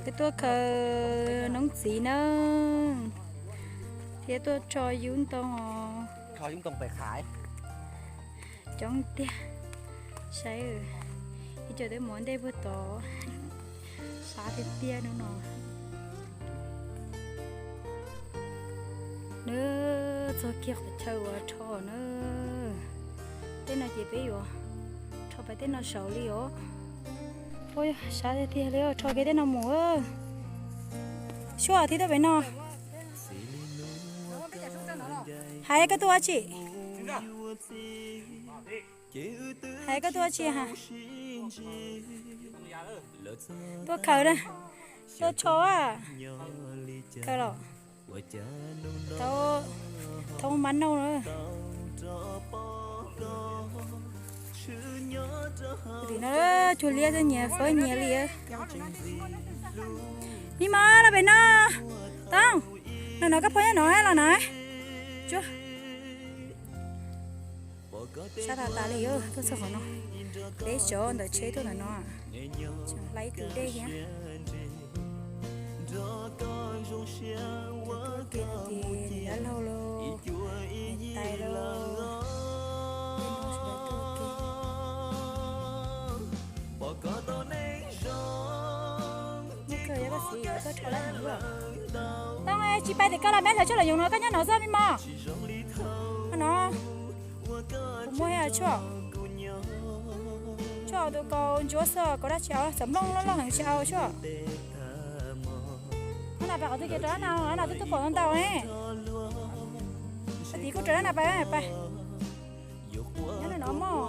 Tuaj khaws noob txiv na, thiab tuaj tso yub ntoo os. Coob tiag, saib, ib co twb mus ua ntej puag tod, sab tiag tiag hnub no. Nws txog kiag qhov chaw uas rho na, tej no ces peb yuav rho pais tej no saud li os. Ua sab tiag tiag li, rho kiag tej no mus. Suab thiab tuaj pem no. Hais koj tuaj ua tsi? Hais koj tuaj ua tsi ha? Tuaj khaws na, tuaj tsho a. Khaws los. Tau, tau mab nau na. Tim no cuag liab xwb, nyias fawb nyias li. Mib mab los pem no. Tooj, no no koj phob nyob no los na. Sab tas tas li, tuaj txog qhov no, peb tsov ntawm tsheb tuaj ntawm no, hlais ib tug dej thiab. Dab laug los, niam tais los, Tooj, tsis pais tim koj los meb hlawv tshuaj los yoov no, koj nyob no xwb mib mab. No, kuv muaj tshuaj, tshuaj tus kaus ntsuab xwb, kaus dab tsi, xam nplooj loj loj heev tsis au tshuaj. Nab na pais qhov twg ces rau nab na, nab na twb tuaj pom ntau ntau ne. Tim kuj raws nab na pais pais. Nyob no mog.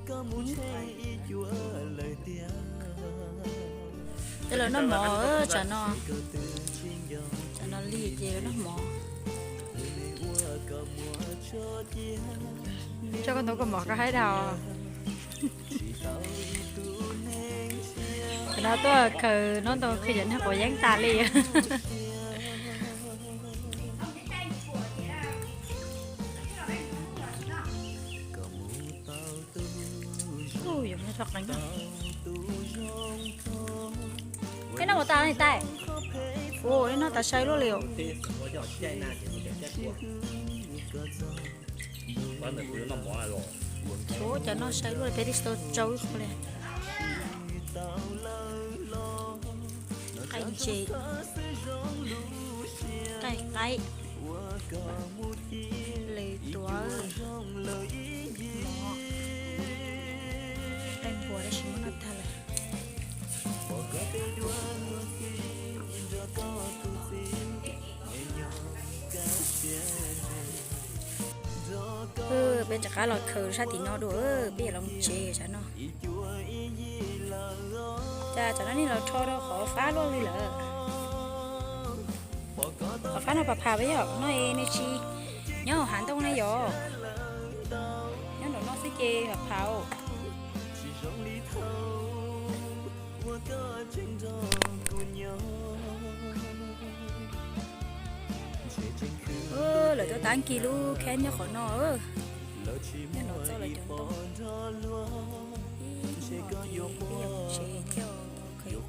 Kuv muaj thiab. Cov lawv noj mov, tsam no, tsam no lig ces lawv noj mov. Tso koj ntoo koj mov koj haib dhau. Tam no tuaj khaws noob ntoo qhia cov neeg quav yeeb tas li. Kuj yuav muab rho qeeb. Ej, noj mov tas li tais? Ua li no tas sai luaj li os. Ua cas noj sai luaj li, peb twb tsis tau tsau ib qho li. Qaij ntses, qaij qaib, lws tuav, mov, qaij npua tab sis muab noj tag lawm. Peb rov qab los khaws sab tim no dua, peb yuav los mus tsev tsam no. Cas tsam no nej los rho rau qhov fab luaj li lawm. Qhov fab no phav phav peb yog no nej tsis nyob hauv hav ntoo ne yom. Nyob nraum no xwb ces phav phav. Lawv tuaj tab kis lub khab nyob qhov no, nyob no txog lawv cov ntoo. Ib hnub no ces peb yuav mus tsev thiab, thaum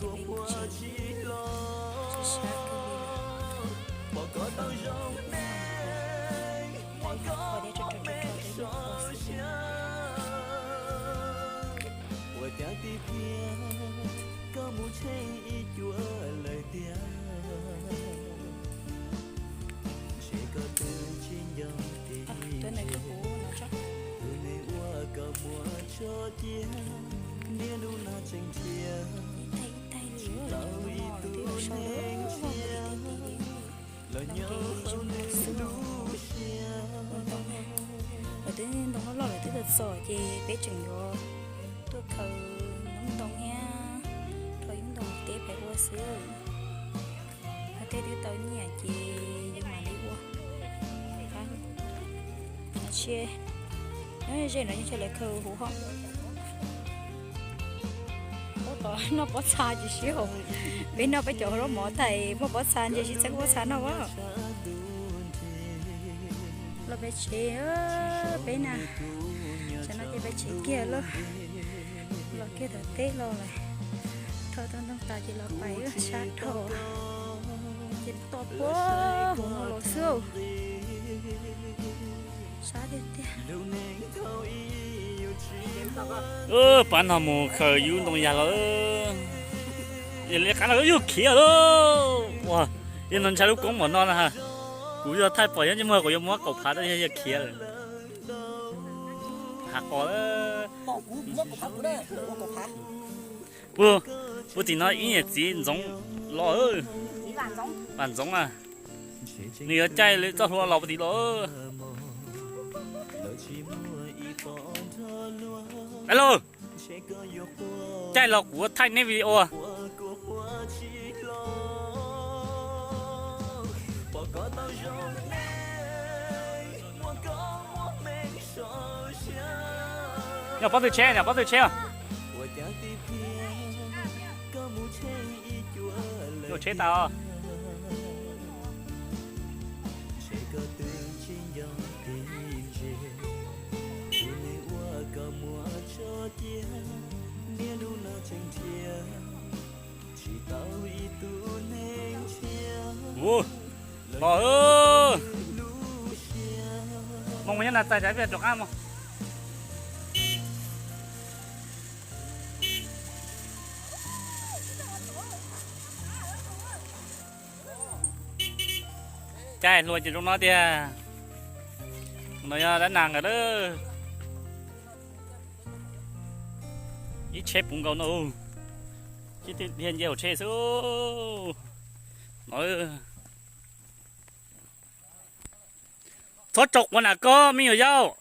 kawg peb mus tsev. Sab sab kawg li. Qhov deb rog rog rog rog peb mus qhov xwb. Ua cas tib pliag koj mus tsheej ib cuab lawm tiag. Ntshe koj twb tsis nco kev tus neeg uas koj muab tso cia, niaj hnub no tseem nrhiav. Tau ib tug neeg tshiab los nyob hauv nws lub siab. Lawv twb ntoo loj loj lawv twb txog txog ces peb tseem yuav tuaj khaws noob ntoo thiab rho yub ntoo teb pem ua xwb. Tej twb tau nyiaj ces yuav mam li ua. Nyob ze no yeej tsis lawv khaws huv hos. Ub, Noj pob txha tsis sib haum. Peb noj peb cov zaub mov tag muaj pob txha ntse sib txeeb pob txha noj as. Los peb tsev, peb na, tam no ces peb tsev kiag lauj. Los kiag tom teb los lawm. Thauj tau ntoo tas ces los pais sab dhau. Ces tos puag hauv no los xwb. Sab tiag tiag. Pab no mus khaws yub ntoo yag los. Yog li qab no yog khiav lawm. Ua, yog no ntshai lub koob npaum no na. Kuv yog thaij pom nyob ntsej muag kuv yuav muab kaum phav rau yog khiav lawm. Hav qos. Puag tim no ib niam txiv ntxoov los. Vam Ntxoov a, nws yuav caij li txoj hlua los puag tim los. Dab laug, caij los kuv thaij nej video. Nyob pob tw tsheb, nyob pob tw tsheb. Tsheb tas. Ua, los. Moo nyob na, txais tas peb rov qab mus. Caij hlua ces zoo no tiag. No yog dab nas nkawd lawm. Ib tsheb puv nkaus no. Sib tw dhia nce hauv tsheb xwb no. Txhob tso quav nram koj me nyuam yaus.